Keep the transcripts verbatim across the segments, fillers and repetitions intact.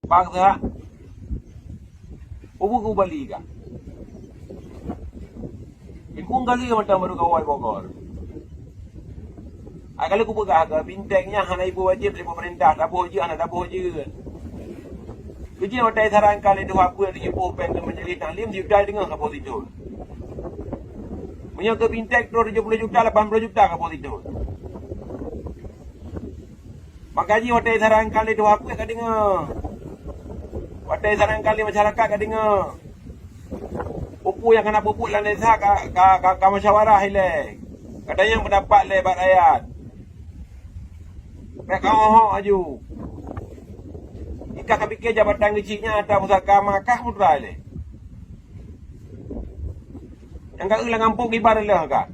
Paksa. Ubu ku bali ka. Ikung kali mata baru kawai Bogor. Ai kali kupeugah ke binteng nyan hana ibu wajib lé pemerintah, taboh je hana taboh je. Keuji watèe saran kali dua buet ibu peng ke menjadi taklim di utai deungoh ka positif. Meunyoe ke binteng troh tujuh puluh juta, lapan puluh juta ka positif. Maka jih watèe saran kali dua buet ka deungoe. Watèe saran kali masyarakat ka deungoe. Peue-peue nyang kana peubuet lam desa ka, ka, ka, ka musyawarah ilèe. Ka tanyong pendapat lé bak rakyat. Bèk ka ho-ho aju. Ikah ka pike jabatan geuchik nyan atra pusaka makah mutra ilèe. Nyang ka eu lam gampông kiban leuh ka.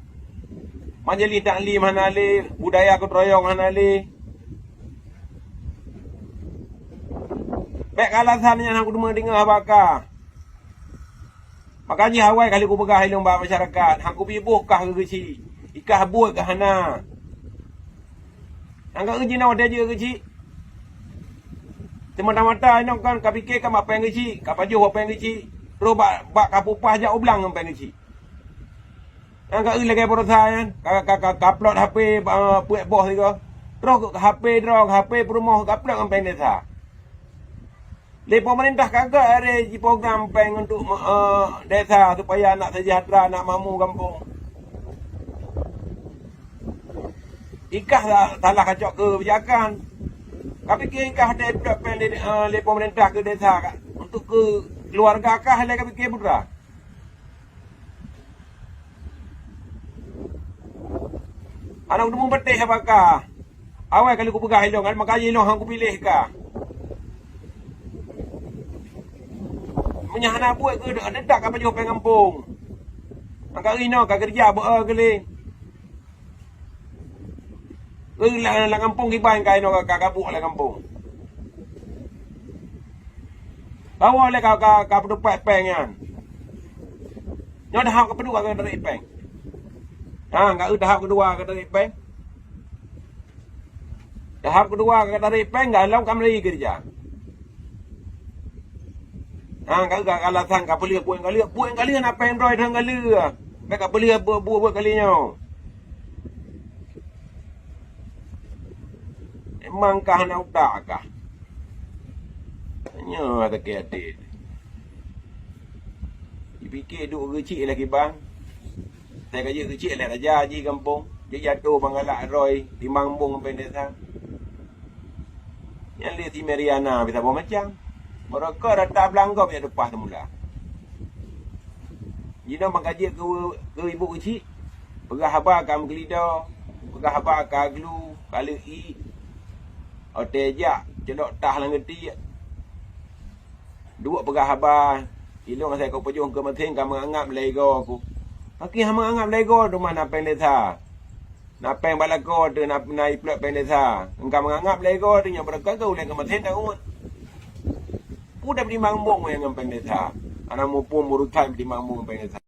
Majelis taklim hana lé, budaya gotong royong hana lé. Bèk alasan nyan hana kudeungoe haba ka. Maka jih awai kali kupeugah ilong bak masyarakat, hana kupiboh kah keu geuchik. Ikah buet kah hana. Nyang ka eu jinoe watèe jeuet geuchik. Semata-mata inong kan ka pike ka mak pèng geuchik, ka pajoh bak pèng geuchik. Troh bak, bak ka pupah jak u blang ngon pèng geuchik. Nyang ka eu lagèe baroesa nyan, ka, ka, ka, ka plot H P, eh, peuet boh sigoe. Troh keu H P droe, H P peurumoh ka plot ngon pèng desa. Lé pemerintah ka gèt aré jiprogram pèng untuk, eh, desa supaya nak sejahtera, nak makmu gampông. Ikah sa-, salah kacok keubijakan. Ka pike ikah dèh plot pèng lé, eh, lé pemerintah keu desa ka, untuk keu keluarga kah lé ka pike putra. Aneuk teumeubeuteh haba ka. Awai kali kupeugah ilong, maka ilong hana kupiléh ka. Meunyo hana buet keu, deundak ka pajoh pèng gampông. Maka inoe ka keureuja beu keuléng. Lam, lam gampông kiban ka inoe ka, ka buet lam gampông. Bawoe lé ka, ka, ka peutupat pèng nyan. Nyoe tahap keudua ka tarék pèng. Ha, ka eu tahap keudua ka tarék pèng. Tahap keudua ka tarék pèng, ka lom ka meuri keureuja. Ha, ka, ka alasan ka peuleueh buet galeuek. Buet galeuek na pèng droe thon galeuek. Bèk ka peuleueh buet, buet, buet kali nyoe. Memang kah na utak kah? Nyoe sakét até. Jipike duek geuchik lé kiban. Sai ka jeuet geuchik lé raja ji gampông. Jeuet jatoh bang galak droe timang bong pèng desa. Nyan lé si Mariana bisaboh macam. Meureuka rata blang gob jak teupah teumula. Jinoe maka jeuet keu, keu ibu keuchik, peugah haba ka meukeulidô, peugah haba ka glu, ka leuiek. Watèe jak, ceulok tah lam geuti, duek peugah haba, ilong asai ka pajoh keu maséng ka meungangap lé igoe ku. Pakri hana meungangap lé igoe teuma na pèng desa. Na pèng bak lakoe teuh na, na iplot pèng desa. Engka meungangap lé igoe teuh nyoe beureukat keu ulèe keumaséng taun. Peue dah beutimang bong nyang ngon pèng desa? Hana muphom urosan beutimang bong ngon pèng desa.